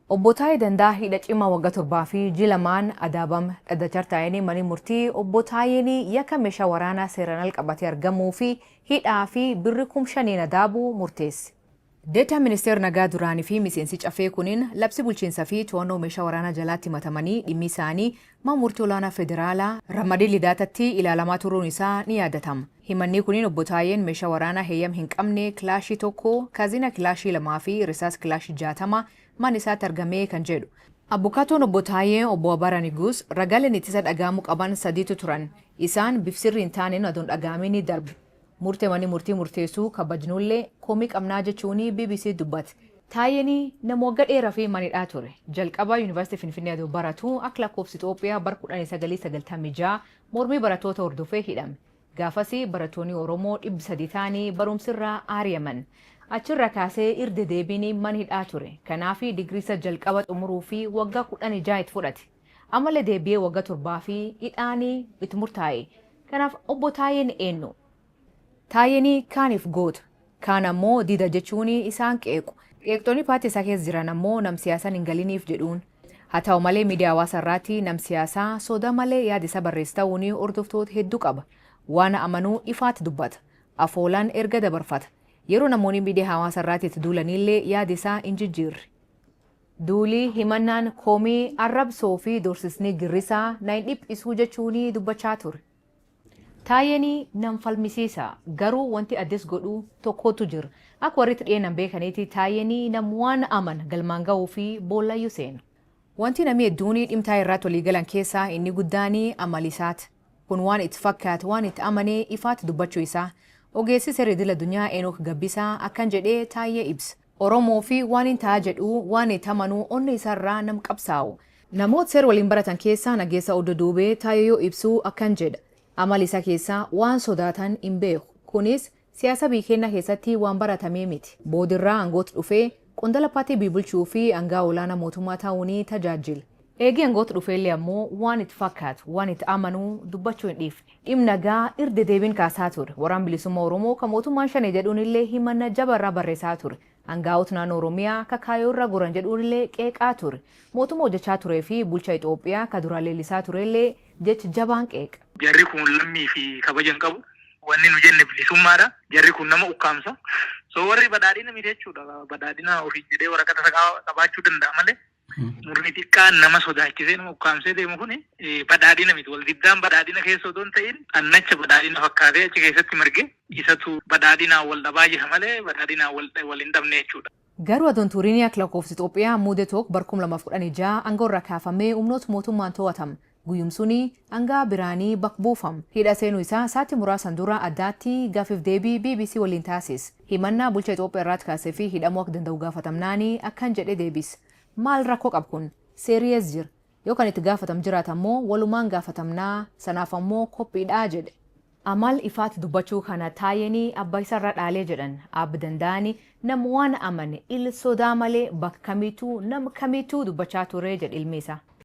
Obbo Taayee Dandaa hidha cimaa waggaa 7 fi ji'a 2n adaabame. Dhaddacha taa'een manni murtii Obbo Taayeen yakka meeshaa waraanaa seeraan al qabatee argamuu fi hidhaa fi birri 5,000n adaabuu murteesse. Deetaan Ministeera Nagaa duraanii fi miseensi Caffee kunin labsi bulchiinsa fi to'annoo meeshaa waraanaa jalaatti himatamanii dhimmi isaanii Mana Murtii Olaanaa Federaalaa Ramadii Lidaatatti ilaalamaa turuun isaa ni yaadatama. Himannii kunin Obbo Taayeen meeshaa waraanaa heeyyam hin qabne kilaashii 1, kazina kilaashii 2 fi risaas kilaashii 60 mana isaatti argamee kan jedhu. Abukaatoon Obbo Taayee Obbo Abara Niguus ragaaleen ittisa dhaga'amuu qaban sadiitu turan. Isaan bif sirrii hin taaneen odoo hin dhaga'amiin darbe. Murtee manni murtii murteessu kabajnullee komii qabnaa jechuun BBC'tti dubbate. Taayeen nama wagga dheerafi mana hidhaa ture. Jalqaba Yunivarsiitii Finfinnee adoo baratu akka lakkoofsa Itoophiyaa bara 1996 mormii barattoota hordofee hidhame. Gaafasi barattoonni Oromoo 300 ta'anii barumsirraa aari'aman. Achirra kaasee irra dedeebiin mana hidhaa ture. Kanaafi digirii isa jalqaba xumuruufi waggaa 16 itti fudhate. Ammallee deebi'ee waggaa 7 fi hidhaan itti murtaa'e. Kanaaf Obbo Taayeen eenyu? Taayeen kaaniif goota. Kaan ammoo dida jechuun isaan qeequ. Qeeqxonni paartii isaa keessa jiran ammoo nam siyaasaan hin galiniif jedhuun. Haa ta'u malee miidiyaa hawaasaa irraatti nam siyaasaa soda malee yaada isaa barreessu ta'uun hordoftoota hedduu qaba. Waan amanuu ifaatti dubbata. Afoolaan erga dabarfata. Yeroo namoonni miidiyaa hawaasaa irraatti itti duulanillee yaada isaa hin jijjiirre. Duuli, himannaan, komii, arrabsoo fi doorsisni girrisaa na hin dhiphisuu jechuun dubbachaa ture. Taayeen nam falmisiisa. Garuu wanti addis godhu tokkotu jira. Akka warri itti dhiyeennan beekanitti Taayeen nam waan amana galmaan ga'uu fi boollayyuu seena. Wanti namni hedduun dhimtaa irratti walii galan keessaa inni guddaan amala isaati. Kun waan itti fakkaatu waan itti amanee ifaatti dubbachuu isaa. Ogeessi seera idil addunyaa Enook Gabbisaa akkan jedhee Taayee ibsa. Oromoo fi waan hin ta'a jedhu waan itti amanuu onnee isaarraa nam qabsaa'u. Namoota seera waliin baratan keessaa Nageessa Oddoo Duubee Taayee yoo ibsu akkan jedha. Amala isaa keessaa waan sodaatan hin beeku. Kunis siyaasa biyya keenyaa keessatti waan baratamee miti. Boodirraa aangootti dhufee qondala paartii biyya bulchuu fi aangaa olaanaa mootummaa ta'uun tajaajila. Eegii aangootti dhufeellee ammoo waan itti fakkaatu waan itti amanuu dubbachuu hin dhiifne. Dhimma nagaa irra dedeebiin kaasaa ture. Waraan Bilisummaa Oromoo kan mootummaan Shanee jedhuunillee himanna jabarraa barreessaa ture. Aangaa'ota naannoo Oromiyaa kakaayoo irra goran jedhuunillee qeeqaa ture. Mootummaa hojjechaa turee fi bulchaa Itoophiyaa ka duraan leellisaa turellee jecha jabaan qeeqa. Jarri kun lammii fi kabaja hin qabu. Wanni nu jenne bilisummaadha. Jarri kun nama ukkaamsa. So warri badhaadhina miti jechuudha. Badhaadhina ofiin jedhee waraqata isaa qabaachuu danda'a malee murni xiqqaan nama sodaachisee nama ukkaamsee deemu kun badhaadhina miti. Wal diddaan badhaadhina keessa odoo hin ta'in xannacha badhaadhina fakkaatee achi keessatti marge isatu badhaadhinaan wal dhabaa jira malee badhaadhinaan wal hin dhabne jechuudha. Garuu adoon turinii akka lakkoofsa Itoophiyaa Muddee 1 bara 2016 aangoo irraa kaafamee humnoota mootummaan to'atame. Guyyum suni angaa biraanii bak buufam. Hidha seenuu isaa sa'aatii muraasan dura addaatti gaafiif deebii bbc waliin taasise. Himannaa bulcha Itoophiyaa irraatti kaasee fi hidhamuu akka danda'u gaafatamnaani akkan jedhee deebise. Maal rakkoo qab kun? Seerii ees jira. Yoo kan itti gaafatam jiraate ammoo walumaan gaafatamnaa sanaaf ammoo qophiidha jedhe. Amal ifaatti dubbachuu kana Taayeen abba isa irra dhaalee jedhan. Aab Danda'ani nam waan amane il sodaa malee bakka kamiituu nam kamiituu dubbachaa ture jedhe ilmi isaa.